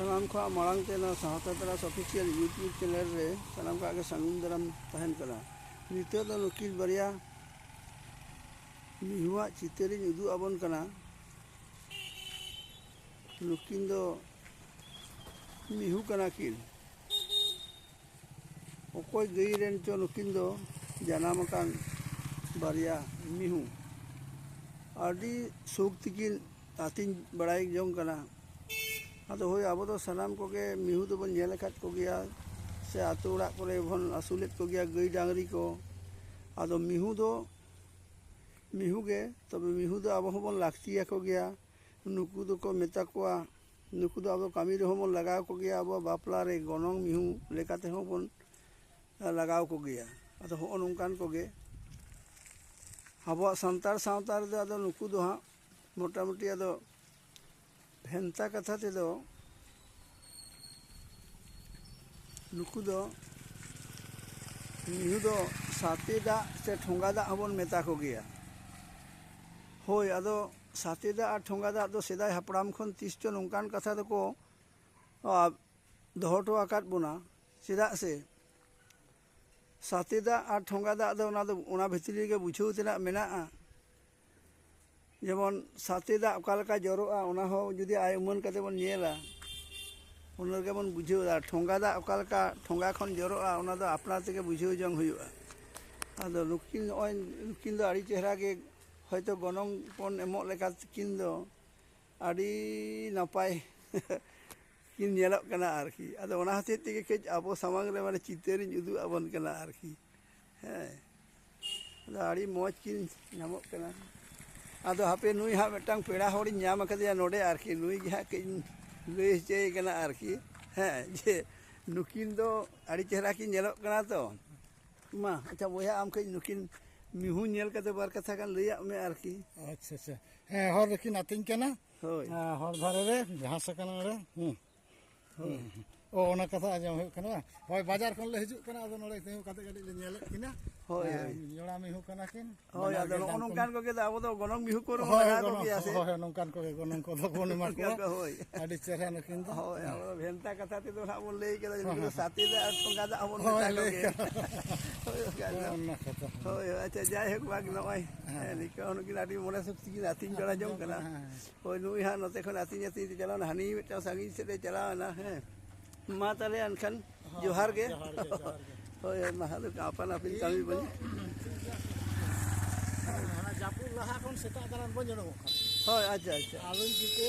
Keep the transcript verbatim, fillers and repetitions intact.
ᱥᱟᱱᱟᱢ ᱠᱷᱚᱱ ᱢᱟᱲᱟᱝ ᱛᱮ ᱱᱚᱣᱟ ᱥᱟᱶᱛᱟ ᱛᱟᱨᱟᱥ ᱚᱯᱷᱤᱥᱤᱭᱟᱞ YouTube ᱪᱮᱱᱮᱞ ᱨᱮ ᱥᱟᱱᱟᱢ ᱠᱚᱣᱟᱜ ᱜᱮ ᱥᱟᱹᱜᱩᱱ ᱫᱟᱨᱟᱢ ᱛᱟᱦᱮᱱ ᱠᱟᱱᱟ᱾ ᱱᱤᱛᱚᱜ ᱫᱚ ᱱᱩᱠᱤᱱ ᱵᱟᱨᱭᱟ ᱢᱤᱦᱩᱣᱟᱜ ᱪᱤᱛᱟᱹᱨᱤᱧ ᱩᱫᱩᱜ ᱟᱵᱚᱱ ᱠᱟᱱᱟ᱾ ᱱᱩᱠᱤᱱ ᱫᱚ ᱢᱤᱦᱩ ᱠᱟᱱᱟ ᱠᱤᱱ᱾ ᱚᱠᱚᱭ ᱜᱟᱹᱭ ᱨᱮᱱ ᱪᱚ ᱱᱩᱠᱤᱱ ᱫᱚ ᱡᱟᱱᱟᱢ ᱟᱠᱟᱱ ᱵᱟᱨᱭᱟ ᱢᱤᱦᱩ᱾ ᱟᱹᱰᱤ ᱥᱩᱠ ᱛᱮᱠᱤᱱ ᱟᱹᱛᱤᱧ ᱵᱟᱲᱟᱭ ᱡᱚᱝ ᱠᱟᱱᱟ᱾ ᱟᱫᱚ ᱦᱳᱭ, ᱟᱵᱚ ᱫᱚ ᱥᱟᱱᱟᱢ ᱠᱚᱜᱮ ᱢᱤᱦᱩ ᱫᱚᱵᱚᱱ ᱧᱮᱞ ᱟᱠᱟᱫ ᱠᱚᱜᱮᱭᱟ, ᱥᱮ ᱟᱛᱳ ᱚᱲᱟᱜ ᱠᱚᱨᱮ ᱵᱚᱱ ᱟᱹᱥᱩᱞᱮᱫ ᱠᱚᱜᱮᱭᱟ ᱜᱟᱹᱭ ᱰᱟᱝᱨᱤ ᱠᱚ᱾ ᱟᱫᱚ ᱢᱤᱦᱩ ᱫᱚ ᱢᱤᱦᱩ ᱜᱮ, ᱛᱚᱵᱮ ᱢᱤᱦᱩ ᱫᱚ ᱟᱵᱚ ᱦᱚᱸᱵᱚᱱ ᱞᱟᱹᱠᱛᱤᱭᱟᱠᱚ ᱜᱮᱭᱟ᱾ ᱱᱩᱠᱩ ᱫᱚᱠᱚ ᱢᱮᱛᱟ ᱠᱚᱣᱟ, ᱱᱩᱠᱩ ᱫᱚ ᱟᱵᱚ ᱠᱟᱹᱢᱤ ᱨᱮᱦᱚᱸ ᱵᱚᱱ ᱞᱟᱜᱟᱣ ᱠᱚᱜᱮᱭᱟ, ᱟᱵᱚᱣᱟᱜ ᱵᱟᱯᱞᱟ ᱨᱮ ᱜᱚᱱᱚᱝ ᱢᱤᱦᱩ ᱞᱮᱠᱟ ᱛᱮᱦᱚᱸ ᱵᱚᱱ ᱞᱟᱜᱟᱣ ᱠᱚᱜᱮᱭᱟ᱾ ᱟᱫᱚ ᱦᱚᱸᱜᱼᱚ ᱱᱚᱝᱠᱟᱱ ᱠᱚᱜᱮ ᱟᱵᱚᱣᱟᱜ ᱥᱟᱱᱛᱟᱲ ᱥᱟᱶᱛᱟ ᱨᱮᱫᱚ ᱟᱫᱚ ᱱᱩᱠᱩ ᱫᱚ ᱦᱟᱸᱜ ᱢᱚᱴᱟᱢᱩᱴᱤ ᱟᱫᱚ ᱵᱷᱮᱱᱛᱟ ᱠᱟᱛᱷᱟ ᱛᱮᱫᱚ ᱱᱩᱠᱩ ᱫᱚ, ᱢᱤᱦᱩ ᱫᱚ ᱥᱟᱛᱮ ᱫᱟᱜ ᱥᱮ ᱴᱷᱚᱸᱜᱟ ᱫᱟᱜ ᱦᱚᱸᱵᱚᱱ ᱢᱮᱛᱟ ᱠᱚᱜᱮᱭᱟ᱾ ᱦᱳᱭ, ᱟᱫᱚ ᱥᱟᱛᱮ ᱫᱟᱜ ᱟᱨ ᱴᱷᱚᱸᱜᱟ ᱫᱟᱜ ᱫᱚ ᱥᱮᱫᱟᱭ ᱦᱟᱯᱲᱟᱢ ᱠᱷᱚᱱ ᱛᱤᱥ ᱪᱚ ᱱᱚᱝᱠᱟᱱ ᱠᱟᱛᱷᱟ ᱫᱚᱠᱚ, ᱟ, ᱫᱚᱦᱚ ᱦᱚᱴᱚ ᱟᱠᱟᱫ ᱵᱚᱱᱟ᱾ ᱪᱮᱫᱟᱜ ᱥᱮ ᱥᱟᱛᱮ ᱫᱟᱜ ᱟᱨ ᱴᱷᱚᱸᱜᱟ ᱫᱟᱜ ᱫᱚ ᱚᱱᱟ ᱫᱚ, ᱚᱱᱟ ᱵᱷᱤᱛᱨᱤ ᱨᱮᱜᱮ ᱵᱩᱡᱷᱟᱹᱣ ᱛᱮᱱᱟᱜ ᱢᱮᱱᱟᱜᱼᱟ᱾ ᱡᱮᱢᱚᱱ ᱥᱟᱛᱮ ᱫᱟᱜ ᱚᱠᱟ ᱞᱮᱠᱟ ᱡᱚᱨᱚᱜᱼᱟ, ᱚᱱᱟ ᱦᱚᱸ ᱡᱩᱫᱤ ᱟᱭ ᱩᱢᱟᱹᱱ ᱠᱟᱛᱮ ᱵᱚᱱ ᱧᱮᱞᱟ, ᱚᱱᱟ ᱨᱮᱜᱮ ᱵᱚᱱ ᱵᱩᱡᱷᱟᱹᱣ ᱫᱟ᱾ ᱴᱷᱚᱸᱜᱟ ᱫᱟᱜ ᱚᱠᱟ ᱞᱮᱠᱟ ᱴᱷᱚᱸᱜᱟ ᱠᱷᱚᱱ ᱡᱚᱨᱚᱜᱼᱟ, ᱚᱱᱟ ᱫᱚ ᱟᱯᱱᱟᱨ ᱛᱮᱜᱮ ᱵᱩᱡᱷᱟᱹᱣ ᱡᱚᱝ ᱦᱩᱭᱩᱜᱼᱟ᱾ ᱟᱫᱚ ᱱᱩᱠᱤᱱ ᱱᱚᱜᱼᱚᱭ, ᱱᱩᱠᱤᱱ ᱫᱚ ᱟᱹᱰᱤ ᱪᱮᱦᱨᱟ ᱜᱮ ᱦᱚᱭᱛᱳ ᱜᱚᱱᱚᱝ ᱯᱚᱱ ᱮᱢᱚᱜ ᱞᱮᱠᱟ ᱛᱟᱹᱠᱤᱱ ᱫᱚ ᱟᱹᱰᱤ ᱱᱟᱯᱟᱭ ᱠᱤᱱ ᱧᱮᱞᱚᱜ ᱠᱟᱱᱟ ᱟᱨᱠᱤ᱾ ᱟᱫᱚ ᱚᱱᱟ ᱦᱚᱛᱮᱡ ᱛᱮᱜᱮ ᱠᱟᱹᱡ ᱟᱵᱚ ᱥᱟᱢᱟᱝ ᱨᱮ ᱢᱟᱱᱮ ᱪᱤᱛᱟᱹᱨᱤᱧ ᱩᱫᱩᱜ ᱟᱵᱚᱱ ᱠᱟᱱᱟ ᱟᱨᱠᱤ᱾ ᱦᱮᱸ, ᱟᱫᱚ ᱟᱹᱰᱤ ᱢᱚᱡᱽ ᱠᱤᱱ ᱧᱟᱢᱚᱜ ᱠᱟᱱᱟ᱾ ᱟᱫᱚ ᱦᱟᱯᱮ, ᱱᱩᱭ ᱦᱟᱸᱜ ᱢᱤᱫᱴᱟᱝ ᱯᱮᱲᱟ ᱦᱚᱲᱤᱧ ᱧᱟᱢ ᱟᱠᱟᱫᱮᱭᱟ ᱱᱚᱰᱮ ᱟᱨᱠᱤ, ᱱᱩᱭ ᱜᱮ ᱦᱟᱸᱜ ᱠᱟᱹᱡ ᱤᱧ ᱞᱟᱹᱭ ᱦᱚᱪᱚᱭᱮ ᱠᱟᱱᱟ ᱟᱨᱠᱤ᱾ ᱦᱮᱸ, ᱡᱮ ᱱᱩᱠᱤᱱ ᱫᱚ ᱟᱹᱰᱤ ᱪᱮᱦᱨᱟ ᱠᱤᱱ ᱧᱮᱞᱚᱜ ᱠᱟᱱᱟ ᱛᱚ᱾ ᱢᱟ ᱟᱪᱪᱷᱟ ᱵᱚᱭᱦᱟ, ᱟᱢ ᱠᱟᱹᱡ ᱱᱩᱠᱤᱱ ᱢᱤᱦᱩ ᱧᱮᱞ ᱠᱟᱛᱮ ᱵᱟᱨ ᱠᱟᱛᱷᱟ ᱜᱟᱱ ᱞᱟᱹᱭᱟᱜ ᱢᱮ ᱟᱨᱠᱤ᱾ ᱟᱪᱪᱷᱟ, ᱟᱪᱪᱷᱟ᱾ ᱦᱮᱸ, ᱦᱚᱨ ᱨᱮᱠᱤᱱ ᱟᱹᱛᱤᱧ ᱠᱟᱱᱟ᱾ ᱦᱳᱭ᱾ ᱦᱮᱸ, ᱦᱚᱨ ᱫᱷᱟᱨᱮ ᱨᱮ ᱜᱷᱟᱥ ᱟᱠᱟᱱᱟ ᱚᱸᱰᱮ᱾ ᱦᱩᱸ᱾ ᱦᱳᱭ᱾ ᱦᱩᱸ᱾ ᱚ, ᱚᱱᱟ ᱠᱟᱛᱷᱟ ᱟᱸᱡᱚᱢ ᱦᱩᱭᱩᱜ ᱠᱟᱱᱟ ᱵᱟᱝ? ᱦᱳᱭ, ᱵᱟᱡᱟᱨ ᱠᱷᱚᱱ ᱞᱮ ᱦᱤᱡᱩᱜ ᱠᱟᱱᱟ, ᱟᱫᱚ ᱱᱚᱰᱮ ᱛᱤᱸᱜᱩ ᱠᱟᱛᱮ ᱠᱟᱹᱴᱤᱡ ᱞᱮ ᱧᱮᱞᱮᱫ ᱠᱤᱱᱟ᱾ ᱦᱳᱭ, ᱦᱮᱸ, ᱦᱳᱭ᱾ ᱡᱚᱲᱟ ᱢᱤᱦᱩ ᱠᱟᱱᱟ ᱠᱤᱱ᱾ ᱦᱳᱭ, ᱵᱟᱱᱟᱨ ᱟᱫᱚ ᱜᱮ ᱱᱚᱜᱼᱚ ᱫᱟᱢ ᱠᱚ ᱱᱚᱝᱠᱟᱱ ᱠᱚᱜᱮ ᱫᱚ ᱟᱵᱚ ᱫᱚ ᱜᱚᱱᱚᱝ ᱢᱤᱦᱩ ᱠᱚ ᱦᱳᱭ, ᱢᱮᱱᱟᱜ ᱜᱚᱱᱚᱝ ᱠᱚᱜᱮᱭᱟ ᱥᱮ? ᱦᱳᱭ, ᱱᱚᱝᱠᱟᱱ ᱠᱚᱜᱮ ᱜᱚᱱᱚᱝ ᱠᱚᱫᱚ ᱵᱚᱱ ᱮᱢᱟ ᱠᱚᱣᱟ᱾ ᱦᱳᱭ᱾ ᱟᱹᱰᱤ ᱪᱮᱦᱨᱟ ᱱᱩᱠᱤᱱ ᱫᱚ᱾ ᱦᱳᱭ, ᱟᱵᱚ ᱫᱚ ᱵᱷᱮᱱᱛᱟ ᱠᱟᱛᱷᱟ ᱛᱮᱫᱚ ᱱᱟᱦᱟᱜ ᱵᱚᱱ ᱞᱟᱹᱭ ᱠᱮᱫᱟ, ᱦᱳᱭ, ᱱᱩᱠᱤᱱ ᱫᱚ ᱦᱳᱭ᱾ ᱥᱟᱛᱮ ᱫᱚ ᱟᱨ ᱴᱚᱸᱜᱟ ᱫᱚ ᱟᱵᱚ ᱦᱳᱭ, ᱢᱮᱛᱟ ᱞᱟᱹᱭ ᱠᱚᱜᱮᱭᱟ᱾ ᱠᱟᱫᱟ᱾ ᱦᱳᱭ, ᱚᱱᱠᱟ ᱫᱚ᱾ ᱚᱱᱟ ᱠᱟᱛᱷᱟ᱾ ᱦᱳᱭ, ᱦᱳᱭ, ᱟᱪᱪᱷᱟ, ᱡᱟᱭᱦᱳᱠ, ᱵᱟᱝ ᱱᱚᱜᱼᱚᱭ, ᱦᱮᱸ᱾ ᱦᱮᱸ, ᱱᱤᱝᱠᱟᱹ ᱦᱚᱸ ᱱᱩᱠᱤᱱ ᱟᱹᱰᱤ ᱢᱚᱱᱮ ᱥᱚᱠᱛᱤ ᱠᱤᱱ ᱟᱹᱛᱤᱧ ᱡᱚᱲᱟ ᱡᱚᱝ ᱠᱟᱱᱟ᱾ ᱦᱮᱸ᱾ ᱦᱳᱭ, ᱱᱩᱭ ᱦᱟᱸᱜ ᱱᱚᱛᱮ ᱠᱷᱚᱱ ᱟᱹᱛᱤᱧ ᱟᱹᱛᱤᱧ ᱛᱮ ᱪᱟᱞᱟᱣᱱᱟ, ᱦᱟᱹᱱᱤ ᱢᱤᱫᱴᱟᱝ ᱥᱟᱺᱜᱤᱧ ᱥᱮᱫ ᱮ ᱪᱟᱞᱟᱣᱱᱟ᱾ ᱦᱮᱸ, ᱢᱟ ᱛᱟᱦᱞᱮ ᱮᱱᱠᱷᱟᱱ ᱦᱳᱭ, ᱡᱚᱦᱟᱨ ᱜᱮ᱾ ᱡᱚᱦᱟᱨ ᱜᱮ, ᱡᱚᱦᱟᱨ ᱜᱮ᱾ ᱦᱳᱭ, ᱦᱳᱭ, ᱢᱟ ᱦᱟᱸᱜ ᱟᱯᱟᱱ ᱟᱹᱯᱤᱱ ᱠᱟᱹᱢᱤ ᱵᱚᱱ᱾ ᱦᱟᱱᱟ ᱡᱟᱹᱯᱩᱫ ᱞᱟᱦᱟ ᱠᱷᱚᱱ ᱥᱮᱛᱟᱜ ᱫᱟᱬᱟᱱ ᱵᱚᱱ ᱡᱚᱱᱚᱜᱚᱜ ᱠᱟᱱᱟ᱾ ᱦᱳᱭ, ᱟᱪᱪᱷᱟ, ᱟᱪᱪᱷᱟ᱾ ᱟᱫᱚᱧ ᱪᱤᱠᱟᱹᱭᱟ?